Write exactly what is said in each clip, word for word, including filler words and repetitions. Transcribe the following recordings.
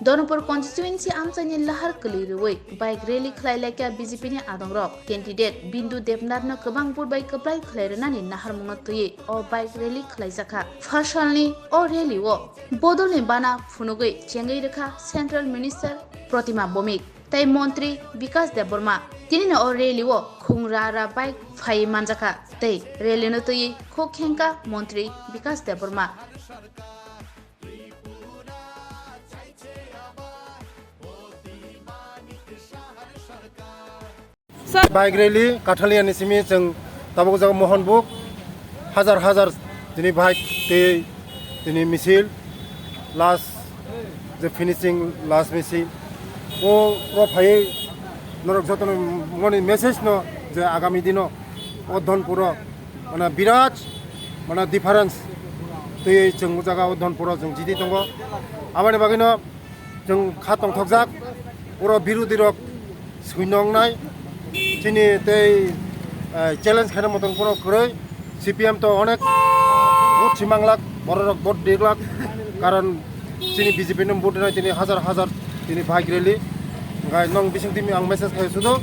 Dharmpur constituency amchaini lahar kwlwi rwui bike rally khlai laikha B J P ni adongrok. Candidate Bindu Debnath no kwbang vote bai kwplai khlai rwnani naharmungno twiwi o bike rally khlaijakha. Phasalni o rally o bodolni bana phunugwi chengwi rwkha Central Minister Protima Bhowmik tei Montri Bikas Debbarma. Tinino o rally o khung ra ra bike phaiwi manjakha tei rally no twiwi khuk khengkha Montri Bikas Debbarma. Bike rally Kathaliani simi chwng tabuk jaga Mohanbuk hajar hajar tini bike tei tini misil last je finishing last misil o o phai norok jotono moni message no je agami dino o Dhonpuro mana biraj mana difference tei chwng o jaga o Dhonpuro chwng jiti tongo aboni bagwino chwng kha tongthokjak, oro birodhi rok swi nongnai, chini tei, eh, challenge khaina motom phano kwrwi, C P M to onek vote si manglak, bororok vote diglak, karon chini B J P no vote nai tini hajar hajar tini bike rally, hwnkhe nong bising timi ang message khai sudo,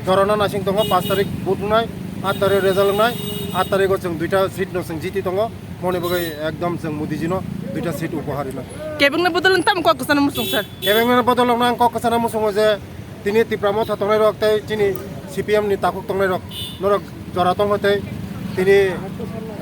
jorona nasing tongo, paanch tarik vote wngnai, aat tarik result wngnai, aat tarigo chwng duita seat no chwng jiti tongo. Moni bagwi ekdom chwng Modiji no duita seat upohar rina. Kebengni bodol wng tamo kok kwchana muchung sir? Kebengni bodol wng ang kok kwchana muchungo je tini Tipra Motha tongnai rok tei chini C P M ni takhuk tongnai rok norok jora tongkha tei tini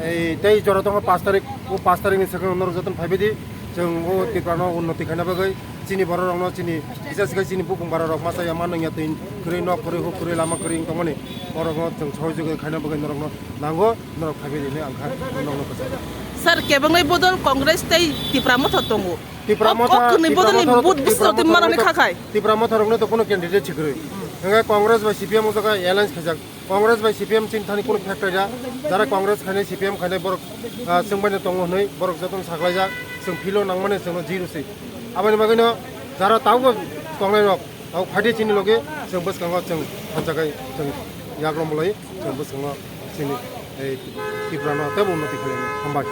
ei tei jora tongkha paanch tarik o paanch tarik ni swkang norok jotono phaibaidi chwng o Tipra no unnoti khaina bagwi. Chini borok rokno chini, bises khe chini bukung bara rok masa ya manung ya twi kwrwi nok kwrwi huk kwrwi lama kwrwi wng tongmani borokno chwng sohojogoi khaina bagwi norokno nango, norok phaibai rwni ang kha norokno kwchang. Sir, kebengni bodol Congress tei Tipra Motha tongo. Tipra Motha, o kwnwi Tipra bodolni Motha rok, vote Tipra bwswk twi Motha manani rokno to, kha khai. Tipra Motha rokno to kuno candidate si kwrwi. Hwnkhe Congress bai C P M o jaga alliance khaijak. Congress bai C P M chini thani kunu fact raida, jara Congress khainai C P M khainai borok, ah, chwng baino tongo hwnwi borok jotono saklaijak, chwng philo nangmani chwngno zero se. Aboni bagwino jara tabukbo tongnai rok tabuk phaidi chini logi chwng bwskango chwng thansa khai chwng yaklong bolai chwng bwskango chini ei Tripura no teibo unnoti khainani hambai.